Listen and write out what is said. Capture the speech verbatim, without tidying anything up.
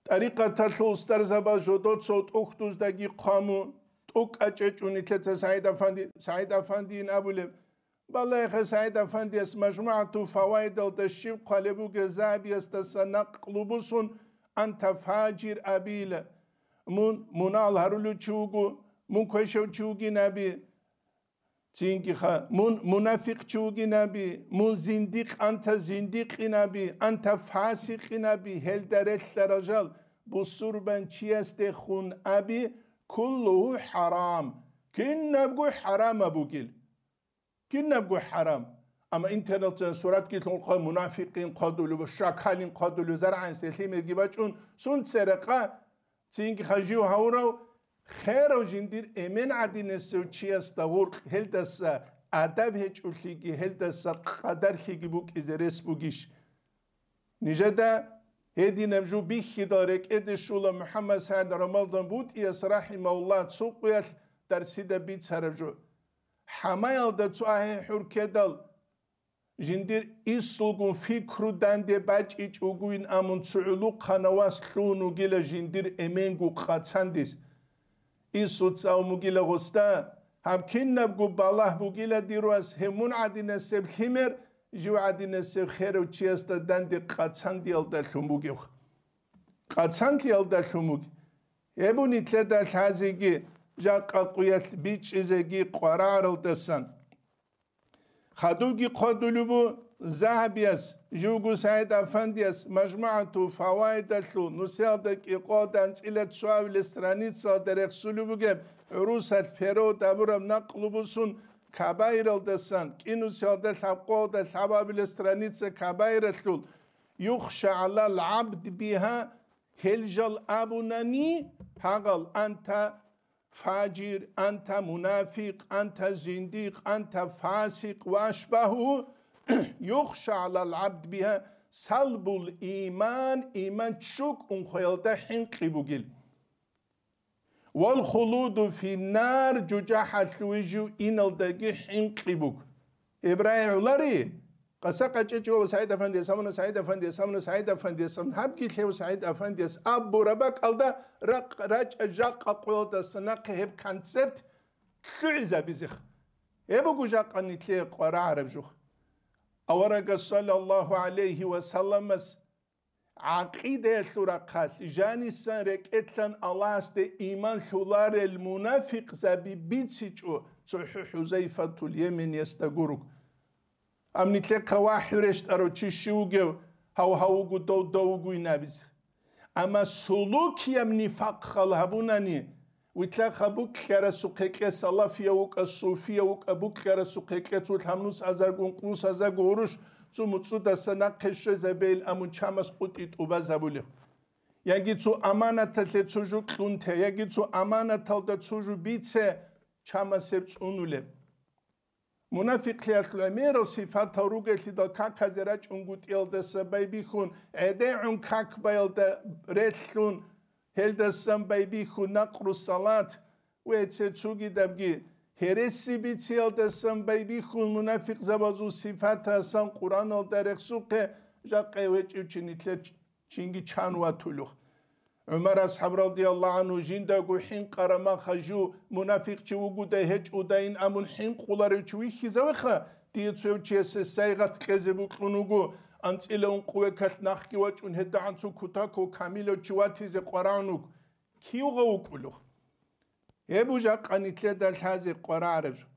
ТӀарикъаталъул устарзабаз жодоцо тӀухьдуздаги хъвамун, тӀукӀа чӀечӀун нилъеца СагӀид Афанди, СагӀид Афандиин абулеб. Балагьеха, СагӀид Афандияс МажмугӀату Фаваидалда щиб хъвалеб бугеб Загьабиясдаса накълу бусун, анта фажир абила. Мун мунагьал гьарулев чи вуго, мун квешав чи вугин аби. Цинги ха, мун мунафикъ чи вугин аби, мун зиндикъ, анта зиндикъин аби, анта фасикъин аби, гьелда релълъарал жал бусурбанчиясдехун аби, куллугьу хӀарам, кинабго хӀарамаб бугил. Кинабго хӀарам. Амма интернеталъ суратги лъун хъван, мунафикъин хъвадулев, шакалин хъвадулев, заргӀанасде лъимерги бачӀун, сунцеракъа, цинги ха жив гьавурав, херав жиндир эмен гӀадинасев чиясда гъуркь, гьелдаса адаб гьечӀолъиги, гьелдаса къадарлъиги букӀизе рес бугищ? Нижеда гьединаб жо бихьидал рекӀеде щула МухӀаммад СагӀид Рамазан БутӀияс, рахӀимагьуллагь, цо къуялъ дарсида бицараб жо. ХӀамаялда цо агьи хӀурккедал, жиндир исулгун пикру данде бачӀичӀогойин, амун цо гӀулухъана вас лъугьун вугила жиндир эменгу къацандис. Исуца абун бугила гъосда, гьаб кинабго балагь бугила дир вас, гьев мун гӀадинасеб лъимер, жив гӀадинасеб херав чиясда данде къацандиялдалъун бугев. Къацанлъиялдалъун бугеб. Гьеб нилъеда лъазеги, жакъа къуялъ бичӀчӀизеги къварагӀаралдасан. Хадубги хъвадулеб бу Загьабияс, живго СагӀид Афандияс МажмугӀату Фаваидалъул нусиялда кӀикъоялда анцӀила цоабилеб страницаялда рехсулеб бугеб гӀурусалъ перевод гьабураб накълу бусун Кабаиралдасан, кӀинусиялда лъабкъоялда лъабабилеб страница Кабаиралъул, юхша гӀалал гӀабд бигьа, гьел жал абунани, гьагъал анта фажир, анта мунафикъ, анта зиндикъ, анта фасикъ ва ашбагьу, юхша гӀалал гӀабд бигьа салбул иман, иман чӀукӀун хвеялда хӀинкъи бугил. Вал хулуду финнар, жужахӀалъуве жив иналдаги хӀинкъи буг. Ибрагьим гӀолари, къаса къачӀечӀо СагӀид Афандияс, гьамуна СагӀид Афандияс, гьамуна СагӀид Афандияс, гьабги лъев СагӀид Афандияс абураб бакӀалда ракъ-, рачӀа жакъа къоялдаса нахъе гьеб концерт лъугӀизабизех. Гьеб буго жакъа нилъее къварагӀараб жух. Аварагас саллаллагьу гӀалайгьи ва салламас гӀакъидаялъул рахъалъ, жанисан рекӀелъан Аллагьасде иман лъуларел мунафикъзаби бицичӀо цохӀо ХӀузайфатул Яманиясда гуруг. Гьаб нилъехъа вахӀю рещтӀарав чи щив вугев, гьав гьав вуго, дов дов вугойин абизе. Амма сулукияб нифакъ хал гьабунани, витлъаха букьарасухъе кье салафияв вукӀа, суфияв вукӀа, букьарасухъе кье цо лъабнус азарго, ункънус азарго гъурущ, цо муцӀудаса нахъе щвезабейил амун чамас къутӀи тӀубазабулев. Яги цо аманаталъе цо жо кьун те, яги цо аманаталда цо жо бице, чамас гьеб цӀунулеб. Мунафикълъиялъул гӀемерал сифатал ругелъидал каказе рачӀунгутӀиялдаса байбихьун, гӀедегӀун как баялда релълъун, гьелдасан байбихьун накъру салат, ва цо цогидабги гьереси бициялдасан байбихьун, мунафикъзабазул сифатасан Къуръаналда рехсухъе, жакъа гьечӀев чи нилъер чинги чан ватулев. ГӀумар асхӀаб радияллагьу гӀангьу жиндаго хӀинкъараб маха жив мунафикъчи вугодай гьечӀодайин абун хӀинкъуларев чи вихьизавеха, дие цо гьев чиясе сайгъат кьезе букьун вуго, анцӀила ункъо векалъ нахги вачӀун гьедагӀан цо кутакав камилав чи ватизе къварагӀун вуго. Кивгъав вукӀулев? Гьеб жакъа нилъеда лъазе къварагӀараб жо.